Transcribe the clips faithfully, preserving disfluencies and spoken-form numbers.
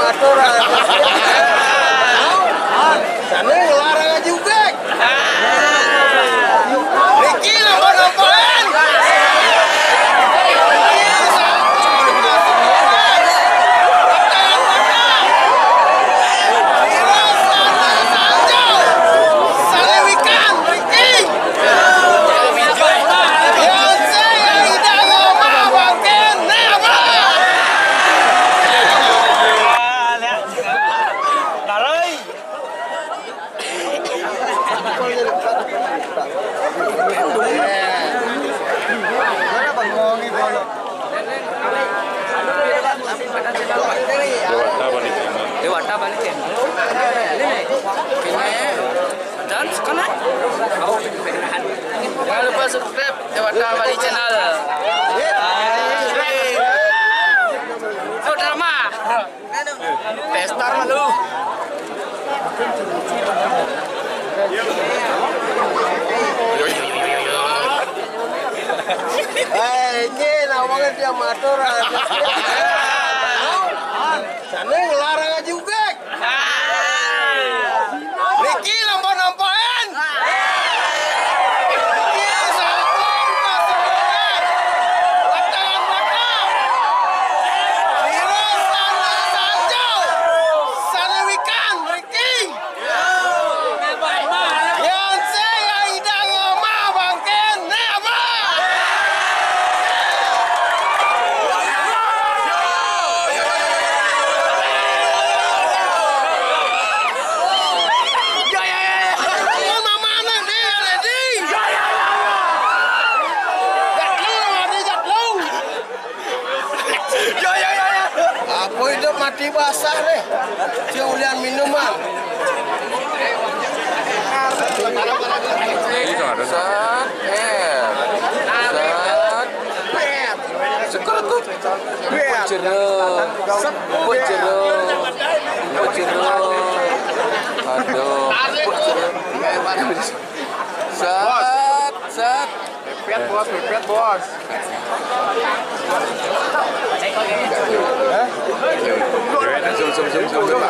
Aturan. Sana ngelarang aja ubek. Riki nambah-nambahin. Dewata balik channel. Dewata balik channel. Ini dan sekarang. Jangan lupa subscribe Dewata Bali Channel. Itu drama. Pesta malu. Eh, ini namanya dia motor. Sana ngelarang aja ubek. Riki nambah-nambahin. Riki sampun pasangan. Pasangan bakal. Virus sana sanjau. Sana wikan, Riki. Yang saya idang sama bangken. Nah, apa? Apa hidup mati basah deh. Dia ulian minuman. Ini tuh ada. Set, eh. Set. Sekerutuk. Empuk jero. Empuk jero. Empuk jero. Aduh, empuk jero. Set, set. Pepet, Bos, pepet, Bos. Zoom, zoom, zoom, zoom.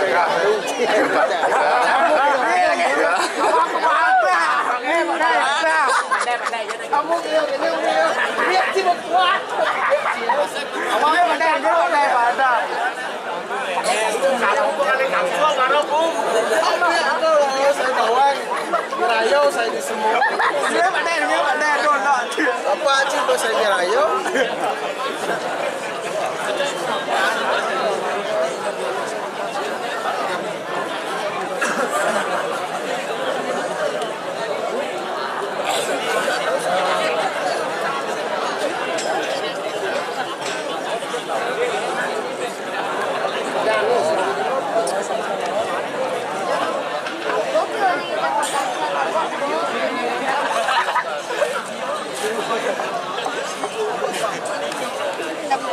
Saya bawang, ngerayo saya di semua. Apa aja kok saya ngerayo?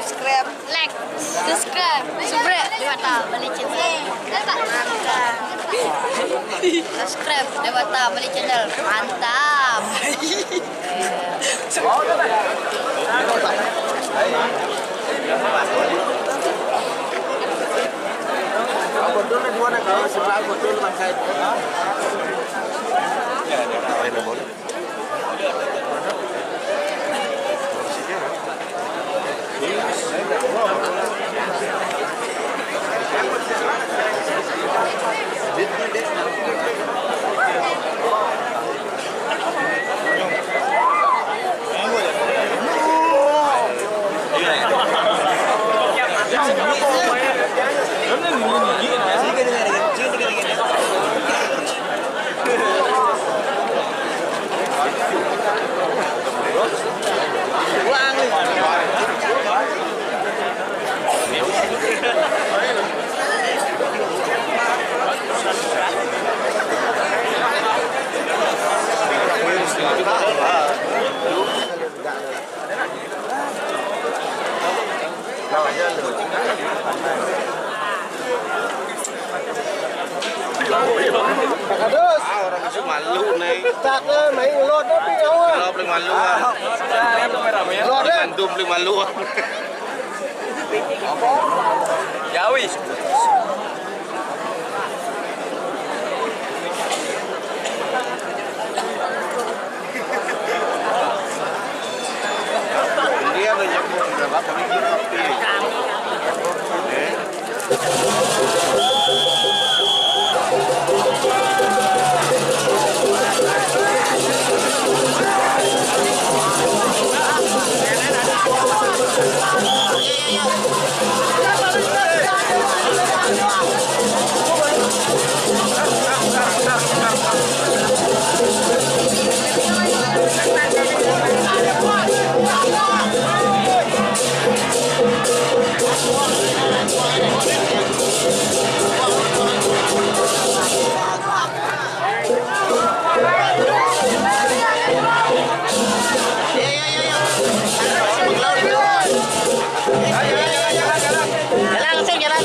Subscribe, like, subscribe, subscribe, Dewata Bali Channel. Mantap. Subscribe Dewata Bali Channel. Mantap. Betul nih, dua nih, kalau sebelah betul, Bang Said. Terus. Ah, orang itu malu nih. Cakep, main lot tapi kawan. Kalau paling malu, ah. Lot deh. Antum paling malu. Ya wis. Dia nanya mau berapa mikir tapi. Eh. Jalan, langsung jalan.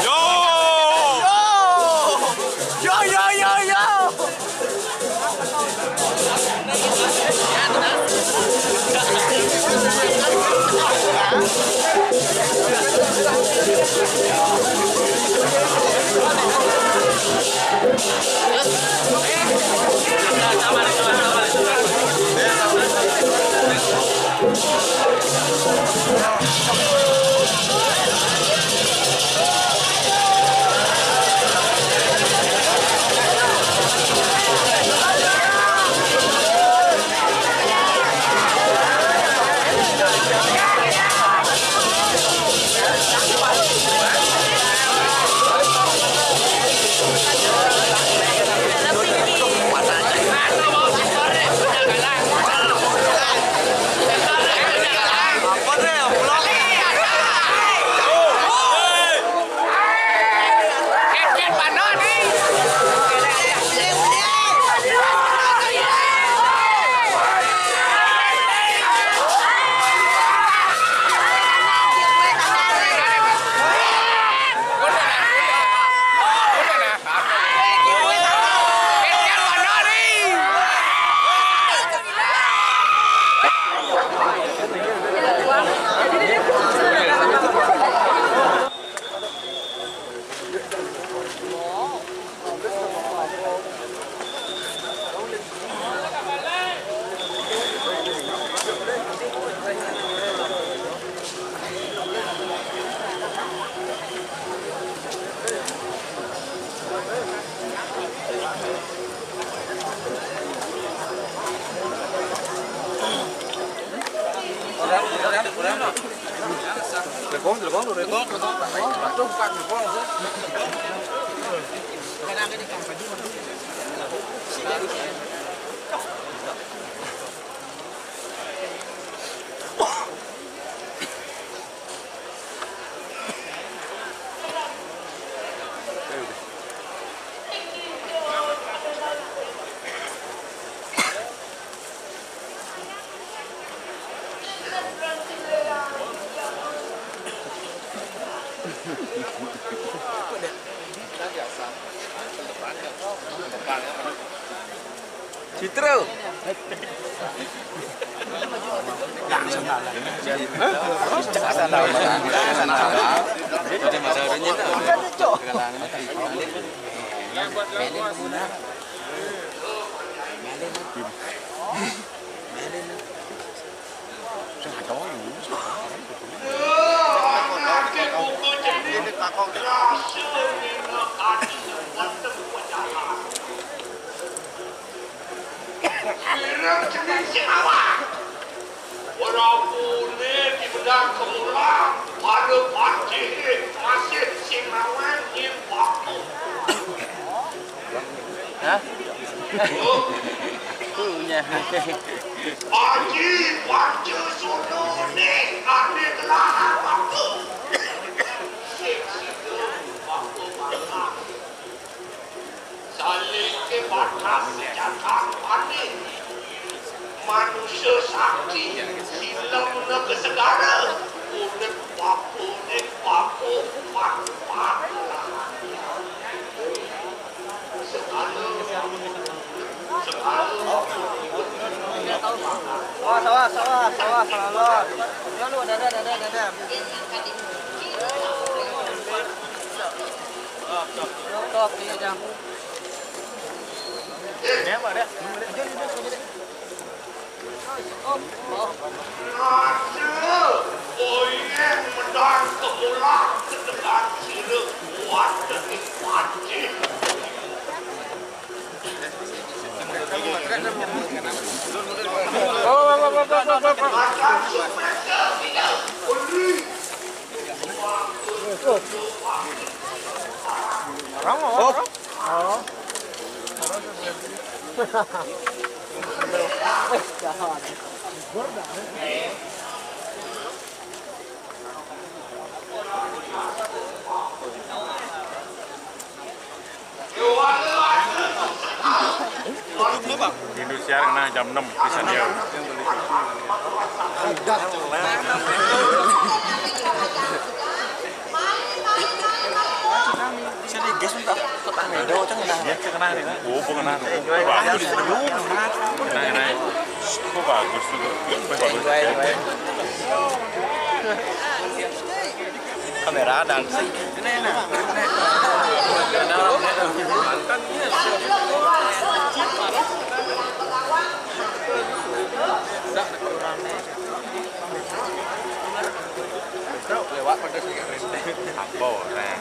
Yo! Yo! Yo, yo, yo, yo! Citra. Ireng cening sing awak. Ora boleh dipedang kemula, pada pacih masih sing awak nyin waktu. Hah? Punya. Aji panca sono ni ane telah waktu. Sing sida waktu malam. Saling ke batas senjata panik. Manusia sakti, silam na ke segara. Unek papu, nek papu, papu, papu. Sawas, sawas, sawas, sawas, salah. Dulu, dada, dada, dada. Tok, tok, iya, Jang. Ini apa, Dek? Aja, aja, aja, Dek. Raja, oyeh medal ke pulang ke tegal sira kuat dadi panci. Mata sumerta tidak peduli. Orang apa? Oh. Rindu siar kena jam enam di sana. Bisa digas minta. Kok tak ada, cang nah. Ya, cang nah, nah. Oh, bukan nah. Bagus. Nah, nah. Kok bagus tuh. Bagus. Kamera dan sih. Lewat pada sih. Apa orang?